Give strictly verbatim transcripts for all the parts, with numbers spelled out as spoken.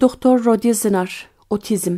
Doktor Rodî Zinar, otîzm.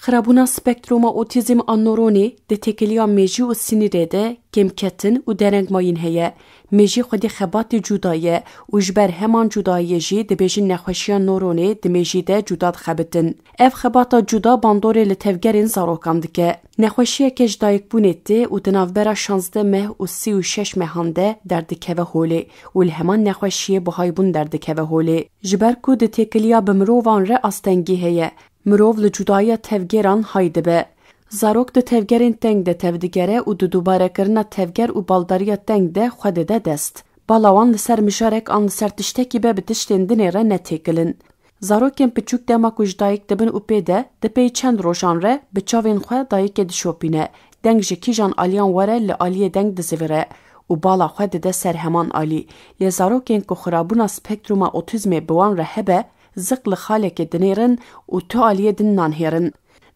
Xirabûna spektruma otîzm a noronê di têkiliya mêjî û sinîrê de kêmketin û dereng mayîn heye. Mêjî xwedî xebatê cuda ye û ji ber heman cudayiyê jî dibêjin nexweşiya noronê di mêjî de cuda dixebitin. Ev xebata cuda bandorê li tevgerên zarokan dike. Nexweşiyeke ji dayikbûnê tê û di navbera şazdeh meh û sî û şeş mehan de derdikeve holê û li heman nexweşiyê bi haybûn derdikeve holê. Ji ber ku di têkiliya bi mirovan re astengî heye, mirov li cudayiya tevgeran hay dibe. Zarok di tevgerên teng de tevdigere û di dubarekirina tevger û baldariya teng de xwe dide dest. Bala wan li ser mijarek an li ser tiştekî be bi tiştên dinê re ne têkil in. Zarokên piçûk dema ku ji dayik dibin û pê de, di pey çend rojan re bi çavên xwe dayikê dişopîne. Deng ji kîjan aliyan were li aliyê deng dizivire û bala xwe dide ser heman alî. Lê zarokên ku xirabûna spektruma otîzmê bi wan re hebe, ziq li xalekê dinêrin û tu aliyê din nanhêrin.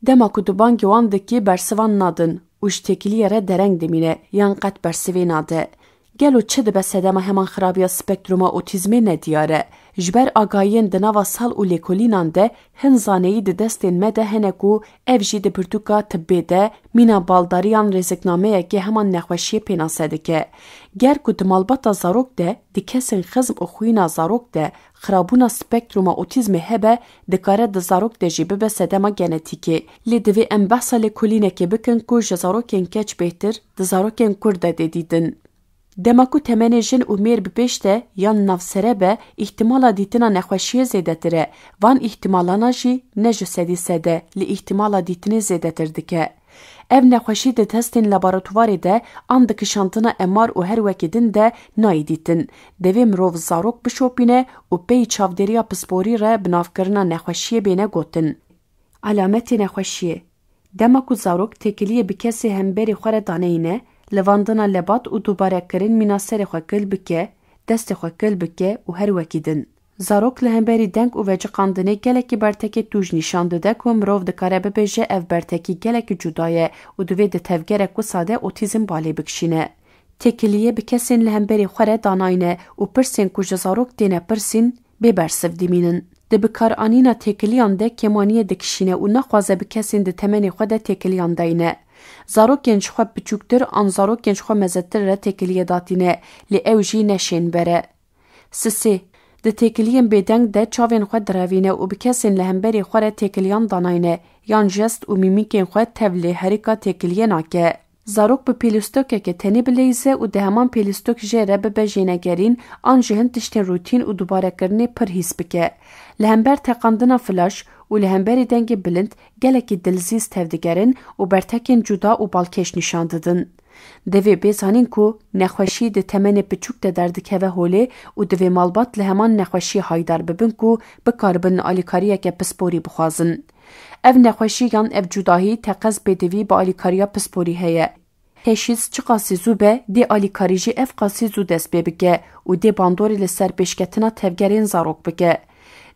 Dema ku tu bangê wan dikî bersivan nadin û ji têkiliyê re dereng dimîne yan qet bersivê nade. Gelo çi dibe sedema heman xirabiya spektruma otîzmê nediyar e. Ji ber agahiyên di nava sal û lêkolînan de hin zaneyî di destên me de hene ku ev jî di pirtûka tibbê de mîna baldariyan rêziknameyekê heman nexweşiyê pênase dike. Ger ku di malbata zarok de, di kesên xizm û xwîna zarok de xirabûna spektruma otîzmê hebe, dikare di zarok de jî bibe sedema genetîkê. Lê divê em behsa lêkolînekê bikin ku ji zarokên keç bêhtir di zarokên kur de tê dîtin. Dema ku temenê jin û mêr bi pêş de yan navsere be, îhtimala dîtina nexweşiyê zêdetir e. Van îhtimalana jî ne ji sedî sed e, lê îhtimala dîtinê zêdetir dike. Ev nexweşî di testên laboratuvarê de an di kişandina M R û her wekî din de nayê dîtin. Divê mirov zarok bişopîne û pey çavdêriya pisporî re binavkirina nexweşiyê bêne gotin. Alametê nexweşiyê. Dema ku zarok têkiliyê bi kesê hemberî xwe re daneyîne, livandina lebat û dubarekirin mîna serê xwe kil bike, destê xwe kil bike û her wekî din. Zarok li hemberî deng û veciqandinê gelekî bertekê tûj nîşan dide ku mirov dikare bibêje ev bertekî gelekî cuda ye û divê di tevgerek wisa de otîzm balê bikişîne. Têkiliyê bi kesên li hemberî xwe re danayne û pirsên ku ji zarok têne pirsîn bê bersiv dimînin. Di bikaranîna têkiliyan de kêmaniyê dikişîne û naxwaze bi kesên di temenê xwe de têkiliyan dayne. Zarokên ji xwe biçûktir an zarokên ji xwe mezetir re têkiliyê datîne, lê ew jî ne şênber e. Sisê. Di têkiliyên bêdeng de çavên xwe direvîne û bi kesên li hemberî xwe re têkiliyan danayne, yan jest û mîmîkên xwe tevlê herika têkiliyê nake. Zarok bi pêlîstokeke tenê bileyze û di heman pêlîstok jê re bibe jênegerîn an ji hin tiştên rûtîn û dubarekirinê pir hîs bike. Li hember teqandina flaş û li hemberî dengê bilind gelekî dilzîz tevdigerin û bertekên cuda û balkêş nîşan didin. Divê bê zanîn ku nexweşî di temenê piçûk de derdikeve holê û divê malbat li heman nexweşiyê haydar bibin ku bikaribin alîkariyeke pisporî bixwazin. Ev nexweşî yan ev cudahî teqez pêdivî bi alîkariya pisporî heye. Teşhîs çiqasî zû be, dê alîkarî jî ev qasî zû dest pê bike û dê bandorê li ser pêşketina tevgerên zarok bike.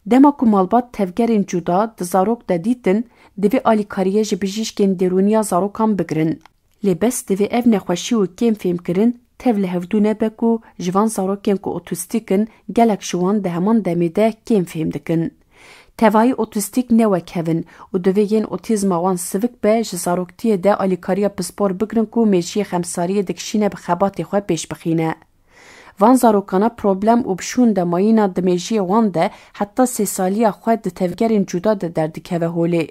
Dema ku malbat tevgerên cuda di zarok de dîtin, divê alîkariyê ji bijîşkên derûniya zarokan bigrin. Lê bes divê ev nexweşî û kêm fêmkirin tev li hevdû nebe ku ji van zarokên ku otîstîk in, gelek ji wan di heman demê de kêm fêm dikin. Tevayî otîstîk ne wek hev in û divê yên otîzma wan sivik be, ji zaroktiyê de alîkariya pispor bigrin ku mêjiyê xemsariyê dikişîne bi xebatê xwe pêş bixîne. Van zarokana problem û bi şûn de mayîna di mêjiyê wan de heta sê saliya xwe di tevgerên cuda de derdikeve holê.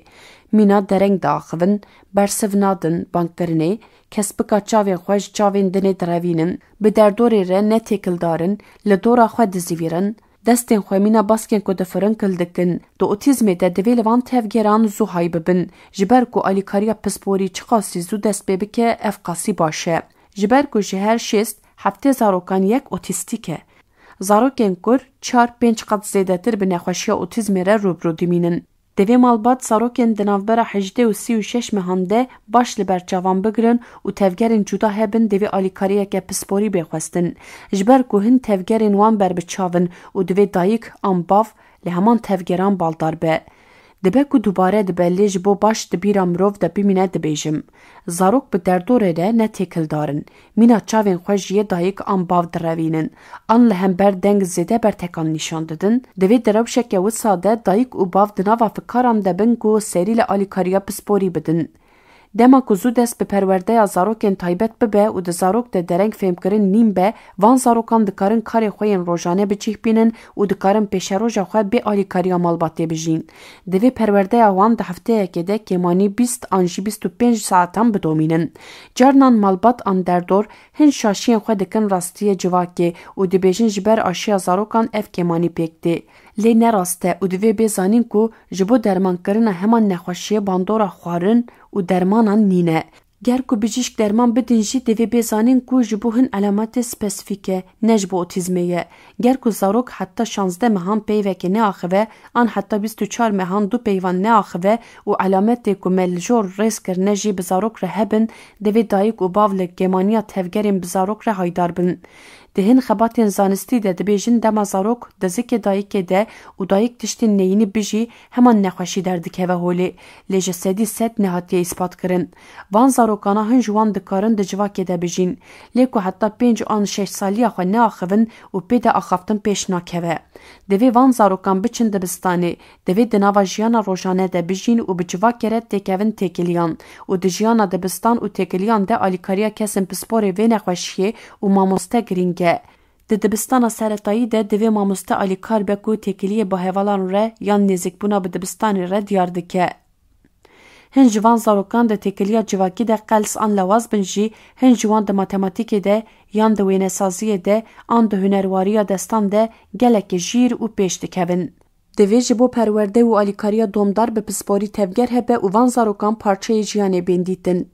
Mîna dereng diaxivin, bersiv nadin bangkirinê, kesbika çavên xwe ji çavên dinê direvînin, bi derdorê re ne têkildar in, li dora xwe dizivîrin, destên xwe mîna baskên ku difirin kil dikin. Di otîzmê de divê li van tevgeran zû hay bibin, ji ber ku alîkariya pisporî çiqasî zû dest pê bike, ev qasî baş e. Ji ber ku ji her şêst heftê zarokan yek otîstîk e. Zarokên kur çar pênc qat zêdetir bi nexweşiya otîzmê re rû bi rû dimînin. Divê malbat zarokên di navbera hejdeh û sî û şeş mehan de baş li ber çavan bigirin û tevgerên cuda hebin, divê alîkariyeke pisporî bê xwestin. Ji ber ku hin tevgerên wan ber bi çav in û divê dayik an bav li heman tevgeran baldar be. Dibe ku dubare dibe, lê ji bo baş di bîra mirov de bimîne dibêjim. Zarok bi derdorê re ne têkildar in. Mîna çavên xwe ji yê dayik an bav direvînin. An li hember deng zêde bertekan nîşan didin. Di vê direwşeke wisa de dayik û bav di nava fikaran de bin ku serî li alîkariya pisporî bidin. Dema ku zû dest bi perwerdeya zarokên taybet bibe û di zarok de dereng fêmkirin nîn be, van zarokan dikarin karê xwe yên rojane bi cih bînin û dikarin pêşeroja xwe bê alîkariya malbatê bijîn. Divê perwerdeya wan di hefteyekê de kêmanî bîst an jî bîst û pênc saetan bidomînin. Carnan malbat an derdor hin şaşiyên xwe dikin rastiyê civakê û dibêjin ji ber aşiya zarokan ev kêmanî pêk tê. Lê ne rast e û divê bê zanîn ku ji bo dermankirina heman nexweşiyê bandora xwarin û dermanan nîne. Ger ku bijîşk derman bidin jî, divê bê zanîn ku ji bo hin elametê spesîfîk e, ne ji bo otîzmê ye. Ger ku zarok heta şazdeh mehan peyvekê neaxive, an heta bîst û çar mehan du peyvan neaxive û elametê ku me li jor rêz kirine jî bi zarok re hebin, divê dayik û bav li kêmaniya tevgerên bi zarok re haydar bin. Di hin xebatên zanistî de dibêjin dema zarok di zikê dayikê de û dayik tiştên neyînî bijî, heman nexweşî derdikeve holê, lê ji sedî sed nehatiye îspat kirin. Van zarokana hin ji wan dikarin di civakê de bijîn, lê ku heta pênc an şeş saliya xwe neaxivin û pê de axaftin pêş nakeve. Divê van zarokan biçin dibistanê, divê di nava jiyana rojane de bijîn û bi civakê re têkevin têkiliyan û di jiyana dibistan û têkiliyan de alîkariya kesên pisporê vê nexweşiyê û mamoste girîng e. Di dibistana seretayî de divê mamoste alîkar be ku têkiliyê bi hevalan re yan nêzîkbûna bi dibistanê re diyar dike. Hin ji van zarokan di têkiliya civakî de qels an lewaz bin jî, hin ji wan di matematîkê de yan di wênesaziyê de an di hunerwariya destan de gelekî jîr û pêş dikevin. Divê ji bo perwerde û alîkariya domdar bi pisporî tevger hebe û van zarokan parçeyê jiyanê bên dîtin.